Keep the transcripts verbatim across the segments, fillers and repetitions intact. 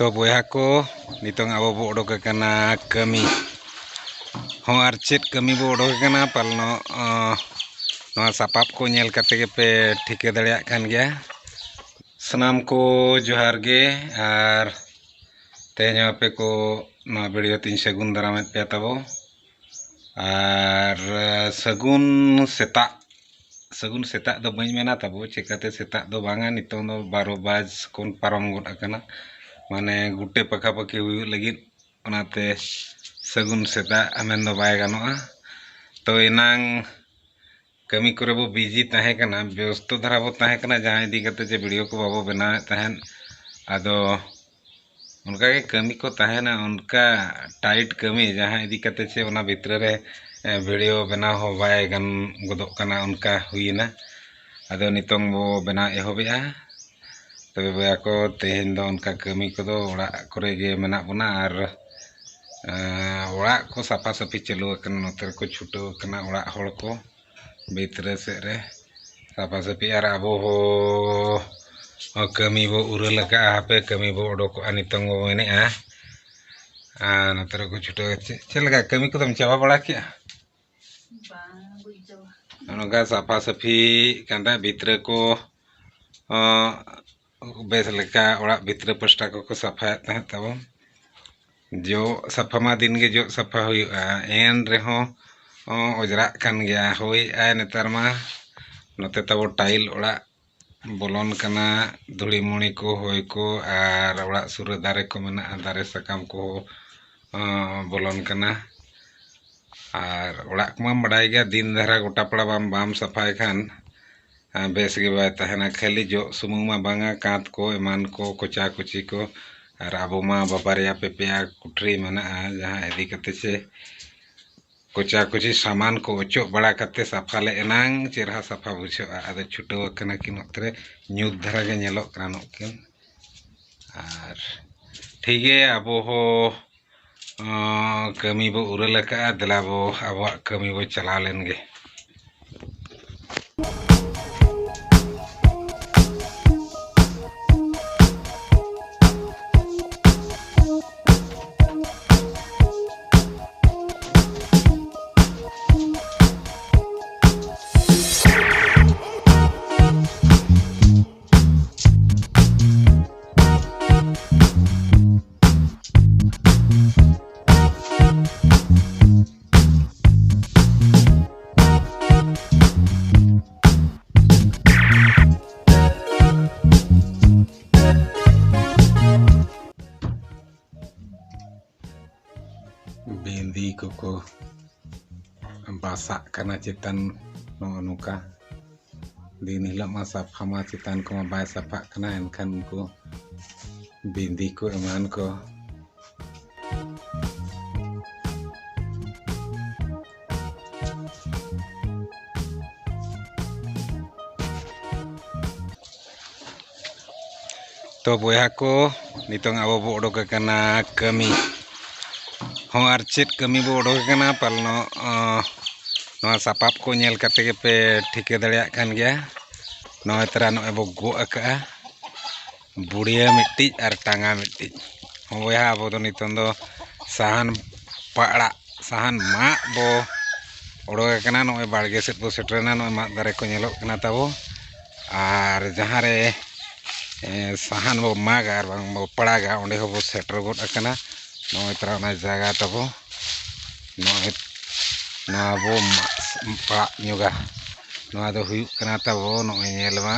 ᱛᱚ ᱵᱚᱭᱦᱟ ᱠᱚ, ᱱᱤᱛᱚᱝ ᱟᱵᱚ ᱵᱚ ᱚᱰᱚᱠ ᱟᱠᱟᱱᱟ ᱠᱟᱹᱢᱤ᱾ ᱦᱚᱸ, ᱟᱨ ᱪᱮᱫ ᱠᱟᱹᱢᱤ ᱵᱚ ᱚᱰᱚᱠ ᱟᱠᱟᱱᱟ, ᱯᱟᱞᱮᱱᱚᱜ, ᱟᱸ, ᱱᱚᱣᱟ ᱥᱟᱯᱟᱵ ᱠᱚ ᱧᱮᱞ ᱠᱟᱛᱮ ᱜᱮᱯᱮ ᱴᱷᱤᱠᱟᱹ ᱫᱟᱲᱮᱭᱟᱜ ᱠᱟᱱ ᱜᱮᱭᱟ᱾ ᱥᱟᱱᱟᱢ ᱠᱚ ᱡᱚᱦᱟᱨ ᱜᱮ, ᱟᱨ ᱛᱮᱦᱮᱧ ᱦᱚᱸ ᱟᱯᱮ ᱠᱚ ᱱᱚᱣᱟ video ᱛᱤᱧ ᱥᱟᱹᱜᱩᱱ ᱫᱟᱨᱟᱢᱮᱫ ᱯᱮᱭᱟ ᱛᱟᱵᱚ᱾ ᱟᱨ, ᱟᱸ, ᱥᱟᱹᱜᱩᱱ ᱥᱮᱛᱟᱜ, ᱥᱟᱹᱜᱩᱱ ᱥᱮᱛᱟᱜ ᱫᱚ ᱵᱟᱹᱧ ᱢᱮᱱᱟ ᱛᱟᱵᱚ, ᱪᱤᱠᱟᱹᱛᱮ ᱥᱮᱛᱟᱜ ᱫᱚ ᱵᱟᱝᱟ, ᱱᱤᱛᱚᱝ ᱫᱚ ᱵᱟᱨᱚ ᱵᱟᱡ ᱠᱷᱚᱱ ᱯᱟᱨᱚᱢ ᱜᱚᱫ ᱟᱠᱟᱱᱟ, ᱢᱟᱱᱮ ᱜᱩᱴᱮ ᱯᱟᱠᱷᱟ ᱯᱟᱠᱷᱤ ᱦᱩᱭᱩᱜ ᱞᱟᱹᱜᱤᱫ, ᱚᱱᱟᱛᱮ ᱥᱟᱹᱜᱩᱱ ᱥᱮᱛᱟᱜ ᱢᱮᱱ ᱫᱚ ᱵᱟᱭ ᱜᱟᱱᱚᱜᱼᱟ᱾ ᱛᱚ ᱮᱱᱟᱝ ᱠᱟᱹᱢᱤ ᱠᱚᱨᱮ ᱵᱚ busy ᱛᱟᱦᱮᱸ ᱠᱟᱱᱟ, ᱵᱮᱥᱛᱚ ᱫᱷᱟᱨᱟ ᱵᱚ ᱛᱟᱦᱮᱸ ᱠᱟᱱᱟ, ᱡᱟᱦᱟᱸ ᱤᱫᱤ ᱠᱟᱛᱮ ᱡᱮ video ᱠᱚ ᱵᱟᱵᱚ ᱵᱮᱱᱟᱣᱮᱫ ᱛᱟᱦᱮᱸᱫ᱾ ᱟᱫᱚ ᱚᱱᱠᱟ ᱜᱮ ᱠᱟᱹᱢᱤ ᱠᱚ ᱛᱟᱦᱮᱱᱟ, ᱚᱱᱠᱟ tight ᱠᱟᱹᱢᱤ, ᱡᱟᱦᱟᱸ ᱤᱫᱤ ᱠᱟᱛᱮ ᱪᱮ ᱚᱱᱟ ᱵᱷᱤᱛᱨᱤ ᱨᱮ, ᱮ, video ᱵᱮᱱᱟᱣ ᱦᱚᱸ ᱵᱟᱭ ᱜᱟᱱ ᱜᱚᱫᱚᱜ ᱠᱟᱱᱟ, ᱚᱱᱠᱟ ᱦᱩᱭᱮᱱᱟ᱾ ᱟᱫᱚ ᱱᱤᱛᱚᱝ ᱵᱚ ᱵᱮᱱᱟᱣ ᱮᱦᱚᱵᱮᱜᱼᱟ᱾ ᱛᱚᱵᱮ ᱵᱚᱭᱦᱟ ᱠᱚ, ᱛᱮᱦᱮᱧ ᱫᱚ ᱚᱱᱠᱟ ᱠᱟᱹᱢᱤ ᱠᱚᱫᱚ ᱚᱲᱟᱜ ᱠᱚᱨᱮ ᱜᱮ ᱢᱮᱱᱟᱜ ᱵᱚᱱᱟ, ᱟᱨ, ᱮ, ᱚᱲᱟᱜ ᱠᱚ ᱥᱟᱯᱷᱟ ᱥᱟᱹᱯᱷᱤ ᱪᱟᱹᱞᱩ ᱟᱠᱟᱱᱟ, ᱱᱚᱛᱮ ᱨᱮᱠᱚ ᱪᱷᱩᱴᱟᱹᱣ ᱟᱠᱟᱱᱟ ᱚᱲᱟᱜ ᱦᱚᱲ ᱠᱚ᱾ ᱵᱷᱤᱛᱨᱤ ᱥᱮᱫ ᱨᱮ ᱥᱟᱯᱷᱟ ᱥᱟᱹᱯᱷᱤ, ᱟᱨ ᱟᱵᱚ ᱦᱚᱸ ᱠᱟᱹᱢᱤ ᱵᱚ ᱩᱨᱟᱹᱞ ᱟᱠᱟᱫᱼᱟ, ᱦᱟᱯᱮ ᱠᱟᱹᱢᱤ ᱵᱚ ᱚᱰᱚᱠᱚᱜᱼᱟ, ᱱᱤᱛᱚᱝ ᱵᱚ ᱢᱮᱱᱮᱫᱼᱟ᱾ ᱟᱨ ᱱᱚᱛᱮ ᱨᱮᱠᱚ ᱪᱷᱩᱴᱟᱹᱣ, ᱪᱮᱫ, ᱪᱮᱫ ᱞᱮᱠᱟ ᱠᱟᱹᱢᱤ ᱠᱚᱫᱚᱢ ᱪᱟᱵᱟ ᱵᱟᱲᱟ ᱠᱮᱜᱼᱟ? ᱵᱟᱝ, ᱵᱟᱹᱧ ᱪᱟᱵᱟ᱾ ᱱᱚᱝᱠᱟ ᱥᱟᱯᱷᱟ ᱥᱟᱹᱯᱷᱤ ᱠᱟᱱ ᱛᱟᱦᱮᱸᱫ, ᱵᱷᱤᱛᱨᱤ ᱠᱚ, ᱚᱸ, ᱵᱮᱥ ᱞᱮᱠᱟ ᱚᱲᱟᱜ ᱵᱷᱤᱛᱨᱤ ᱯᱟᱥᱴᱟ ᱠᱚᱠᱚ ᱥᱟᱯᱷᱟᱭᱮᱫ ᱛᱟᱦᱮᱸᱫ ᱛᱟᱵᱚᱱ᱾ ᱡᱚᱜ ᱥᱟᱯᱷᱟ ᱢᱟ ᱫᱤᱱ ᱜᱮ ᱡᱚᱜ ᱥᱟᱯᱷᱟ ᱦᱩᱭᱩᱜᱼᱟ, ᱮᱱ ᱨᱮᱦᱚᱸ, ᱚᱸ, ᱚᱡᱽᱨᱟᱜ ᱠᱟᱱ ᱜᱮᱭᱟ, ᱦᱳᱭ ᱟᱭ ᱱᱮᱛᱟᱨ ᱢᱟ᱾ ᱱᱚᱛᱮ ᱛᱟᱵᱚ tile ᱚᱲᱟᱜ ᱵᱚᱞᱚᱱ ᱠᱟᱱᱟ, ᱫᱷᱩᱲᱤ ᱢᱩᱲᱤ ᱠᱚ, ᱦᱚᱭ ᱠᱚ, ᱟᱨ ᱚᱲᱟᱜ ᱥᱩᱨ ᱨᱮ ᱫᱟᱨᱮ ᱠᱚ ᱢᱮᱱᱟᱜᱼᱟ, ᱫᱟᱨᱮ ᱥᱟᱠᱟᱢ ᱠᱚ, ᱚᱸ, ᱵᱚᱞᱚᱱ ᱠᱟᱱᱟ᱾ ᱟᱨ ᱚᱲᱟᱜ ᱠᱚᱢᱟᱢ ᱵᱟᱰᱟᱭ ᱜᱮᱭᱟ, ᱫᱤᱱ ᱫᱷᱟᱨᱟ ᱜᱚᱴᱟ ᱯᱟᱲᱟ ᱵᱟᱢ, ᱵᱟᱢ ᱥᱟᱯᱷᱟᱭ ᱠᱷᱟᱱ, ᱟᱸ, ᱵᱮᱥ ᱜᱮ ᱵᱟᱭ ᱛᱟᱦᱮᱱᱟ᱾ ᱠᱷᱟᱹᱞᱤ ᱡᱚᱜ ᱥᱩᱢᱩᱝ ᱢᱟ ᱵᱟᱝᱟ, ᱠᱟᱸᱛ ᱠᱚ, ᱮᱢᱟᱱ ᱠᱚ, ᱠᱚᱪᱟ ᱠᱚᱪᱤ ᱠᱚ, ᱟᱨ ᱟᱵᱚ ᱢᱟ ᱵᱟᱵᱟᱨᱭᱟ ᱯᱮᱯᱮᱭᱟ ᱠᱩᱴᱷᱨᱤ ᱢᱮᱱᱟᱜᱼᱟ, ᱡᱟᱦᱟᱸ ᱤᱫᱤ ᱠᱟᱛᱮ ᱥᱮ ᱠᱚᱪᱟ ᱠᱚᱪᱤ ᱥᱟᱢᱟᱱ ᱠᱚ ᱚᱪᱚᱜ ᱵᱟᱲᱟ ᱠᱟᱛᱮ ᱥᱟᱯᱷᱟ ᱞᱮ ᱮᱱᱟᱝ ᱪᱮᱨᱦᱟ ᱥᱟᱯᱷᱟ ᱵᱩᱡᱷᱟᱹᱜᱼᱟ᱾ ᱟᱫᱚ ᱪᱷᱩᱴᱟᱹᱣ ᱟᱠᱟᱱᱟ ᱠᱤᱱ ᱱᱚᱛᱮ ᱨᱮ, ᱧᱩᱛ ᱫᱷᱟᱨᱟ ᱜᱮ ᱧᱮᱞᱚᱜ ᱠᱟᱱᱟ ᱱᱩᱠᱤᱱ᱾ ᱟᱨ ᱴᱷᱤᱠ ᱜᱮ, ᱟᱵᱚ ᱦᱚᱸ, ᱚᱸ, ᱠᱟᱹᱢᱤ ᱵᱚ ᱩᱨᱟᱹᱞ ᱟᱠᱟᱫᱼᱟ, ᱫᱮᱞᱟ ᱵᱚ ᱟᱵᱚᱣᱟᱜ ᱠᱟᱹᱢᱤ ᱵᱚ ᱪᱟᱞᱟᱣ ᱞᱮᱱ ᱜᱮ᱾ ᱠᱚᱠᱚ ᱵᱟᱥᱟᱜ ᱠᱟᱱᱟ ᱪᱮᱛᱟᱱ᱾ ᱱᱚᱜᱼᱚ ᱱᱚᱝᱠᱟ ᱫᱤᱱ ᱦᱤᱞᱳᱜ ᱢᱟ ᱥᱟᱯᱷᱟ ᱢᱟ ᱪᱮᱛᱟᱱ ᱠᱚᱢᱟ ᱵᱟᱭ ᱥᱟᱯᱷᱟᱜ ᱠᱟᱱᱟ, ᱮᱱᱠᱷᱟᱱ ᱩᱱᱠᱩ ᱵᱤᱸᱫᱤ ᱠᱚ ᱮᱢᱟᱱ ᱠᱚ᱾ ᱛᱚ ᱵᱚᱭᱦᱟ ᱠᱚ, ᱱᱤᱛᱚᱝ ᱟᱵᱚ ᱵᱚ ᱚᱰᱚᱠ ᱟᱠᱟᱱᱟ ᱠᱟᱹᱢᱤ᱾ ᱦᱚᱸ, ᱟᱨ ᱪᱮᱫ ᱠᱟᱹᱢᱤ ᱵᱚ ᱚᱰᱚᱠ ᱟᱠᱟᱱᱟ ᱯᱟᱞᱮᱱᱚᱜ, ᱟᱸ, ᱱᱚᱣᱟ ᱥᱟᱯᱟᱵ ᱠᱚ ᱧᱮᱞ ᱠᱟᱛᱮ ᱜᱮᱯᱮ ᱴᱷᱤᱠᱟᱹ ᱫᱟᱲᱮᱭᱟᱜ ᱠᱟᱱ ᱜᱮᱭᱟ᱾ ᱱᱚᱜᱼᱚᱭ ᱛᱚᱨᱟ ᱱᱚᱜᱼᱚᱭ ᱵᱚ ᱜᱚᱜ ᱟᱠᱟᱜᱼᱟ᱾ ᱵᱩᱲᱭᱟᱹ ᱢᱤᱫᱴᱤᱡ ᱟᱨ ᱴᱟᱸᱜᱟ ᱢᱤᱫᱴᱤᱡ᱾ ᱦᱚᱸ ᱵᱚᱭᱦᱟ, ᱟᱵᱚ ᱫᱚ ᱱᱤᱛᱚᱝ ᱫᱚ ᱥᱟᱦᱟᱱ ᱯᱟᱲᱟᱜ, ᱥᱟᱦᱟᱱ ᱢᱟᱜ ᱵᱚ ᱚᱰᱚᱠ ᱟᱠᱟᱱᱟ᱾ ᱱᱚᱜᱼᱚᱭ ᱵᱟᱲᱜᱮ ᱥᱮᱫ ᱵᱚ ᱥᱮᱴᱮᱨᱮᱱᱟ᱾ ᱱᱚᱜᱼᱚᱭ ᱢᱟᱫ ᱫᱟᱨᱮ ᱠᱚ ᱧᱮᱞᱚᱜ ᱠᱟᱱᱟ ᱛᱟᱵᱚ᱾ ᱟᱨ ᱡᱟᱦᱟᱸ ᱨᱮ, ᱮ, ᱥᱟᱦᱟᱱ ᱵᱚ ᱢᱟᱜᱟ ᱟᱨ ᱵᱟᱝ ᱵᱚ ᱯᱟᱲᱟᱜᱟ, ᱚᱸᱰᱮ ᱦᱚᱸᱵᱚ ᱥᱮᱴᱮᱨ ᱜᱚᱫ ᱟᱠᱟᱱᱟ᱾ ᱱᱚᱜᱼᱚᱭ ᱛᱚᱨᱟ ᱚᱱᱟ ᱡᱟᱭᱜᱟ ᱛᱟᱵᱚ᱾ ᱱᱚᱜᱼᱚᱭ ᱱᱚᱣᱟ ᱵᱚ ᱢᱟᱜ, ᱯᱟᱲᱟᱜ ᱧᱚᱜᱟ᱾ ᱱᱚᱣᱟ ᱫᱚ ᱦᱩᱭᱩᱜ ᱠᱟᱱᱟ ᱛᱟᱵᱚ, ᱱᱚᱜᱼᱚᱭ ᱧᱮᱞ ᱢᱟ,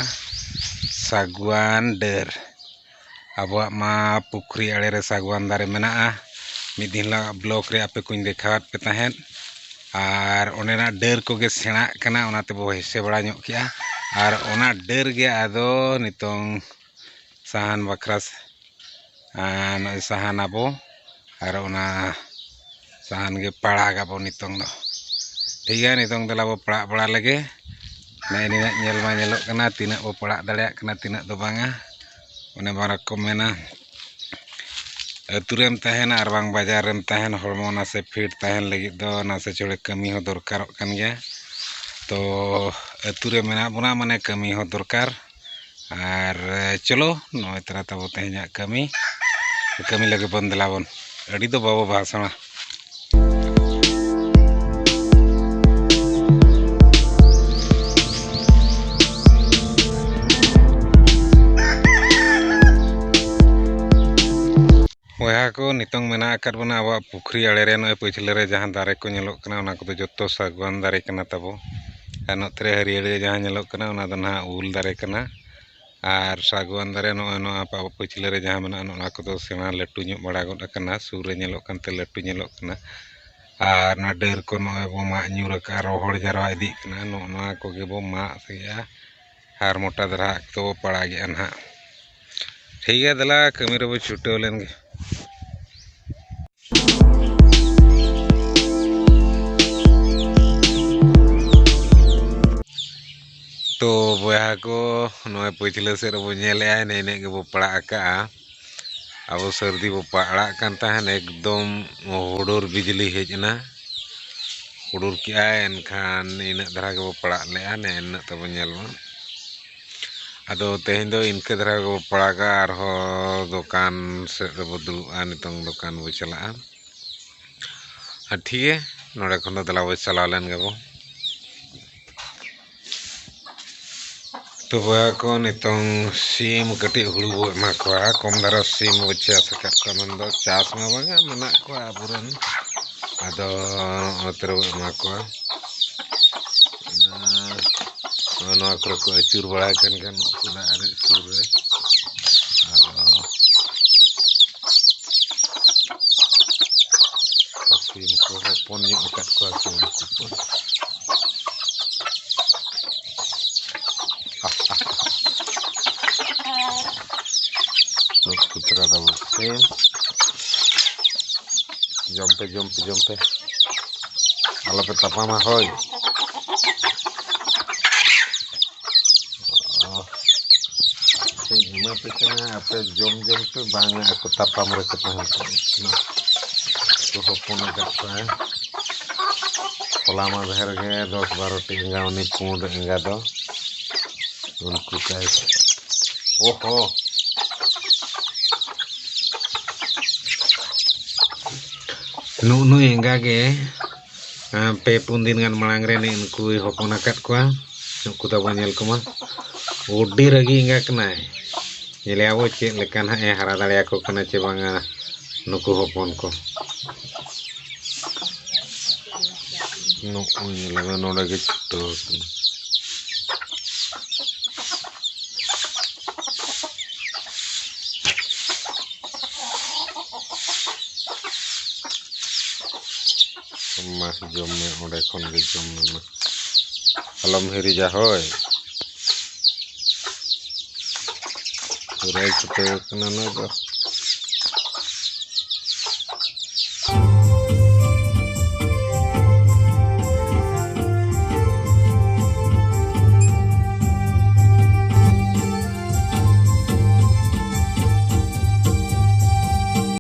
ᱥᱟᱜᱩᱣᱟᱱ ᱰᱟᱹᱨ᱾ ᱟᱵᱚᱣᱟᱜ ᱢᱟ ᱯᱩᱠᱷᱨᱤ ᱟᱲᱮ ᱨᱮ ᱥᱟᱜᱣᱟᱱ ᱫᱟᱨᱮ ᱢᱮᱱᱟᱜᱼᱟ᱾ ᱢᱤᱫ ᱫᱤᱱ ᱦᱤᱞᱳᱜ ᱵᱞᱚᱠ ᱨᱮ ᱟᱯᱮ ᱠᱚᱧ ᱫᱮᱠᱷᱟᱣᱟᱫ ᱯᱮ ᱛᱟᱦᱮᱸᱫ, ᱟᱨ ᱚᱸᱰᱮᱱᱟᱜ ᱰᱟᱹᱨ ᱠᱚᱜᱮ ᱥᱮᱬᱟᱜ ᱠᱟᱱᱟ, ᱚᱱᱟ ᱛᱮᱵᱚ ᱦᱮᱸᱥᱮ ᱵᱟᱲᱟ ᱧᱚᱜ ᱠᱮᱜᱼᱟ᱾ ᱟᱨ ᱚᱱᱟ ᱰᱟᱹᱨ ᱜᱮ ᱟᱫᱚ ᱱᱤᱛᱚᱝ ᱥᱟᱦᱟᱱ ᱵᱟᱠᱷᱨᱟ ᱥᱮ, ᱟᱨ ᱱᱚᱜᱼᱚᱭ ᱥᱟᱦᱟᱱ ᱟᱵᱚ, ᱟᱨ ᱚᱱᱟ ᱥᱟᱦᱟᱱ ᱜᱮ ᱯᱟᱲᱟᱜᱟᱵᱚ ᱱᱤᱛᱚᱝ ᱫᱚ᱾ ᱴᱷᱤᱠ ᱜᱮᱭᱟ, ᱱᱤᱛᱚᱝ ᱫᱮᱞᱟ ᱵᱚ ᱯᱟᱲᱟᱜ ᱵᱟᱲᱟ ᱞᱮᱜᱮ᱾ ᱱᱮᱜᱼᱮ ᱱᱤᱱᱟᱹᱜ ᱧᱮᱞ ᱢᱟ ᱧᱮᱞᱚᱜ ᱠᱟᱱᱟ, ᱛᱤᱱᱟᱹᱜ ᱵᱚ ᱯᱟᱲᱟᱜ ᱫᱟᱲᱮᱭᱟᱜ ᱠᱟᱱᱟ, ᱛᱤᱱᱟᱹᱜ ᱫᱚ ᱵᱟᱝᱟ᱾ ᱚᱱᱮ ᱵᱟᱨᱟ ᱠᱚ ᱢᱮᱱᱟ, ᱟᱹᱛᱩ ᱨᱮᱢ ᱛᱟᱦᱮᱱᱟ ᱟᱨ ᱵᱟᱝ ᱵᱟᱡᱟᱨ ᱨᱮᱢ ᱛᱟᱦᱮᱱ, ᱦᱚᱲᱢᱚ ᱱᱟᱥᱮ ᱯᱷᱤᱴ ᱛᱟᱦᱮᱱ ᱞᱟᱹᱜᱤᱫ ᱫᱚ ᱱᱟᱥᱮ ᱪᱚᱲᱮ ᱠᱟᱹᱢᱤ ᱦᱚᱸ ᱫᱚᱨᱠᱟᱨᱚᱜ ᱠᱟᱱ ᱜᱮᱭᱟ᱾ ᱛᱚ ᱟᱹᱛᱩ ᱨᱮ ᱢᱮᱱᱟᱜ ᱵᱚᱱᱟ ᱢᱟᱱᱮ ᱠᱟᱹᱢᱤ ᱦᱚᱸ ᱫᱚᱨᱠᱟᱨ᱾ ᱟᱨ ᱪᱚᱞᱚ ᱱᱚᱜᱼᱚᱭ ᱛᱚᱨᱟ ᱛᱟᱵᱚ ᱛᱮᱦᱮᱧᱟᱜ ᱠᱟᱹᱢᱤ, ᱠᱟᱹᱢᱤ ᱞᱟᱹᱜᱤᱫ ᱵᱚᱱ ᱫᱮᱞᱟ ᱵᱚᱱ, ᱟᱹᱰᱤ ᱫᱚ ᱵᱟᱵᱚ ᱵᱷᱟᱥᱚᱬᱟ᱾ ᱵᱚᱭᱦᱟ ᱠᱚ, ᱱᱤᱛᱚᱝ ᱢᱮᱱᱟᱜ ᱟᱠᱟᱫ ᱵᱚᱱᱟ ᱟᱵᱚᱣᱟᱜ ᱯᱩᱠᱷᱨᱤ ᱟᱲᱮ ᱨᱮ᱾ ᱱᱚᱜᱼᱚᱭ ᱯᱟᱹᱪᱷᱞᱟᱹ ᱨᱮ ᱡᱟᱦᱟᱸ ᱫᱟᱨᱮ ᱠᱚ ᱧᱮᱞᱚᱜ ᱠᱟᱱᱟ, ᱚᱱᱟ ᱠᱚᱫᱚ ᱡᱚᱛᱚ ᱥᱟᱜᱣᱟᱱ ᱫᱟᱨᱮ ᱠᱟᱱᱟ ᱛᱟᱵᱚ᱾ ᱟᱨ ᱱᱚᱛᱮ ᱨᱮ ᱦᱟᱹᱨᱭᱟᱹᱲ ᱜᱮ ᱡᱟᱦᱟᱸ ᱧᱮᱞᱚᱜ ᱠᱟᱱᱟ, ᱚᱱᱟ ᱫᱚ ᱱᱟᱦᱟᱜ ᱩᱞ ᱫᱟᱨᱮ ᱠᱟᱱᱟ᱾ ᱟᱨ ᱥᱟᱜᱣᱟᱱ ᱫᱟᱨᱮ ᱱᱚᱜᱼᱚᱭ ᱱᱚᱣᱟ ᱯᱟ-, ᱯᱟᱹᱪᱷᱞᱟᱹ ᱨᱮ ᱡᱟᱦᱟᱸ ᱢᱮᱱᱟᱜᱼᱟ, ᱱᱚᱜᱼᱚ ᱱᱚᱣᱟ ᱠᱚᱫᱚ ᱥᱮᱬᱟ ᱞᱟᱹᱴᱩ ᱧᱚᱜ ᱵᱟᱲᱟ ᱜᱚᱫ ᱟᱠᱟᱱᱟ, ᱥᱩᱨ ᱨᱮ ᱧᱮᱞᱚᱜ ᱠᱟᱱᱛᱮ ᱞᱟᱹᱴᱩ ᱧᱮᱞᱚᱜ ᱠᱟᱱᱟ᱾ ᱟᱨ ᱱᱚᱣᱟ ᱰᱟᱹᱨ ᱠᱚ ᱱᱚᱜᱼᱚᱭ ᱵᱚ ᱢᱟᱜ ᱧᱩᱨ ᱟᱠᱟᱫᱼᱟ, ᱨᱚᱦᱚᱲ ᱡᱟᱨᱣᱟ ᱤᱫᱤᱜ ᱠᱟᱱᱟ᱾ ᱱᱚᱜᱼᱚ ᱱᱚᱣᱟ ᱠᱚᱜᱮ ᱵᱚ ᱢᱟᱜ ᱥᱮᱭᱟ ᱟᱨ ᱢᱚᱴᱟ ᱫᱷᱟᱨᱟ ᱟᱜ ᱛᱮᱵᱚ ᱯᱟᱲᱟᱜᱮᱜᱼᱟ ᱱᱟᱦᱟᱜ᱾ ᱴᱷᱤᱠ ᱜᱮᱭᱟ, ᱫᱮᱞᱟ ᱠᱟᱹᱢᱤ ᱨᱮᱵᱚ ᱪᱷᱩᱴᱟᱹᱣ ᱞᱮᱱ ᱜᱮ᱾ ᱛᱚ ᱵᱚᱭᱦᱟ ᱠᱚ, ᱱᱚᱜᱼᱚᱭ ᱯᱟᱹᱪᱷᱞᱟᱹ ᱥᱮᱫ ᱨᱮᱵᱚ ᱧᱮᱞᱮᱜᱼᱟ, ᱮᱱᱮ ᱤᱱᱟᱹᱜ ᱜᱮᱵᱚ ᱯᱟᱲᱟᱜ ᱟᱠᱟᱜᱼᱟ᱾ ᱟᱵᱚ ᱥᱟᱹᱨᱫᱤ ᱵᱚ ᱯᱟᱲᱟᱜ ᱠᱟᱱ ᱛᱟᱦᱮᱱ, ᱮᱠᱫᱚᱢ ᱦᱩᱰᱩᱨ ᱵᱤᱡᱽᱞᱤ ᱦᱮᱡ ᱮᱱᱟ, ᱦᱩᱰᱩᱨ ᱠᱮᱜᱼᱟᱭ, ᱮᱱᱠᱷᱟᱱ ᱤᱱᱟᱹᱜ ᱫᱷᱟᱨᱟ ᱜᱮᱵᱚ ᱯᱟᱲᱟᱜ ᱞᱮᱜᱼᱟ, ᱱᱮ ᱤᱱᱟᱹᱜ ᱛᱟᱵᱚ ᱧᱮᱞ ᱢᱟ᱾ ᱟᱫᱚ ᱛᱮᱦᱮᱧ ᱫᱚ ᱤᱱᱠᱟᱹ ᱫᱷᱟᱨᱟ ᱜᱮᱵᱚ ᱯᱟᱲᱟᱜᱟ, ᱟᱨᱦᱚᱸ ᱫᱚᱠᱟᱱ ᱥᱮᱫ ᱨᱮᱵᱚ ᱫᱩᱲᱩᱵᱼᱟ, ᱱᱤᱛᱚᱝ ᱫᱚᱠᱟᱱ ᱵᱚ ᱪᱟᱞᱟᱜᱼᱟ᱾ ᱟᱨ ᱴᱷᱤᱠ ᱜᱮ, ᱱᱚᱰᱮ ᱠᱷᱚᱱ ᱫᱚ ᱫᱮᱞᱟ ᱵᱚ ᱪᱟᱞᱟᱣ ᱞᱮᱱ ᱜᱮᱵᱚ᱾ ᱛᱚ ᱵᱚᱭᱦᱟ ᱠᱚ, ᱱᱤᱛᱚᱝ ᱥᱤᱢ ᱠᱟᱹᱴᱤᱡ ᱦᱩᱲᱩ ᱵᱚ ᱮᱢᱟ ᱠᱚᱣᱟ, ᱠᱚᱢ ᱫᱷᱟᱨᱟ ᱥᱤᱢ ᱵᱚ ᱪᱟᱥ ᱟᱠᱟᱫ ᱠᱚᱣᱟ, ᱢᱮᱱᱫᱚ ᱪᱟᱥ ᱢᱟ ᱵᱟᱝᱟ, ᱢᱮᱱᱟᱜ ᱠᱚᱣᱟ ᱟᱵᱚᱨᱮᱱ, ᱟᱫᱚ ᱱᱚᱛᱮ ᱨᱮᱵᱚ ᱮᱢᱟ ᱠᱚᱣᱟ᱾ ᱟᱨ ᱱᱚᱣᱟ ᱠᱚᱨᱮ ᱠᱚ ᱟᱹᱪᱩᱨ ᱵᱟᱲᱟᱭ ᱠᱟᱱ ᱜᱮᱭᱟ, ᱱᱩᱠᱩ ᱫᱚ ᱟᱹᱰᱤ ᱥᱩᱨ ᱨᱮ᱾ ᱟᱫᱚ ᱥᱤᱢ ᱠᱚ ᱦᱚᱯᱚᱱ ᱧᱚᱜ ᱟᱠᱟᱫ ᱠᱚᱣᱟ ᱠᱚ ᱩᱱᱠᱩ ᱠᱚ᱾ ᱱᱩᱠᱩ ᱛᱚᱨᱟ ᱫᱚ ᱥᱤᱢ᱾ ᱡᱚᱢ ᱯᱮ, ᱡᱚᱢ ᱯᱮ, ᱡᱚᱢ ᱯᱮ᱾ ᱟᱞᱚᱯᱮ ᱛᱟᱯᱟᱢᱟ, ᱦᱳᱭ᱾ ᱚ, ᱪᱮᱫ ᱤᱧ ᱮᱢᱟ ᱯᱮ ᱠᱟᱱᱟ, ᱟᱯᱮ ᱡᱚᱢ ᱡᱚᱢ ᱯᱮ, ᱵᱟᱝ ᱟᱠᱚ ᱛᱟᱯᱟᱢ ᱨᱮᱠᱚ ᱛᱟᱦᱮᱸ ᱠᱚᱜᱼᱟ᱾ ᱠᱚ ᱦᱚᱯᱚᱱ ᱟᱠᱟᱫ ᱠᱚᱣᱟ᱾ ᱦᱚᱞᱟ ᱢᱟᱫᱷᱮᱨ ᱜᱮ ᱫᱚᱥ ᱵᱟᱨᱚ ᱴᱤ ᱮᱸᱜᱟ, ᱩᱱᱤ ᱯᱩᱸᱰ ᱮᱸᱜᱟ ᱫᱚ᱾ ᱩᱱᱠᱩ ᱛᱟᱭ᱾ ᱳᱦᱳ᱾ ᱱᱩᱜᱼᱩ ᱱᱩᱭ ᱮᱸᱜᱟ ᱜᱮ, ᱮᱸ, ᱯᱮ ᱯᱩᱱ ᱫᱤᱱ ᱜᱟᱱ ᱢᱟᱲᱟᱝ ᱨᱮ ᱱᱩᱜᱼᱩ ᱱᱩᱠᱩᱭ ᱦᱚᱯᱚᱱ ᱟᱠᱟᱫ ᱠᱚᱣᱟ᱾ ᱱᱩᱠᱩ ᱛᱟᱵᱚ ᱧᱮᱞ ᱠᱚᱢᱟ, ᱟᱹᱰᱤ ᱨᱟᱹᱜᱤ ᱮᱸᱜᱟ ᱠᱟᱱᱟᱭ᱾ ᱧᱮᱞᱮᱭᱟ ᱵᱚ ᱪᱮᱫ ᱞᱮᱠᱟ ᱱᱟᱦᱟᱜ ᱮ ᱦᱟᱨᱟ ᱫᱟᱲᱮᱭᱟᱠᱚ ᱠᱟᱱᱟ ᱪᱮ ᱵᱟᱝᱟ ᱱᱩᱠᱩ ᱦᱚᱯᱚᱱ ᱠᱚ᱾ ᱱᱚᱜᱼᱚᱭ ᱧᱮᱞ ᱢᱮ, ᱱᱚᱰᱮ ᱜᱮ ᱪᱷᱩᱴᱟᱹᱣ ᱟᱠᱟᱱᱟ᱾ ᱢᱟ ᱡᱚᱢ ᱢᱮ, ᱚᱸᱰᱮ ᱠᱷᱚᱱ ᱜᱮ ᱡᱚᱢ ᱢᱮ ᱢᱟ᱾ ᱟᱞᱚᱢ ᱦᱤᱨᱤᱡᱟ ᱦᱳᱭ᱾ ᱯᱩᱨᱟᱹᱭ ᱪᱷᱩᱴᱟᱹᱣ ᱠᱟᱱᱟ ᱱᱩᱭ ᱫᱚ᱾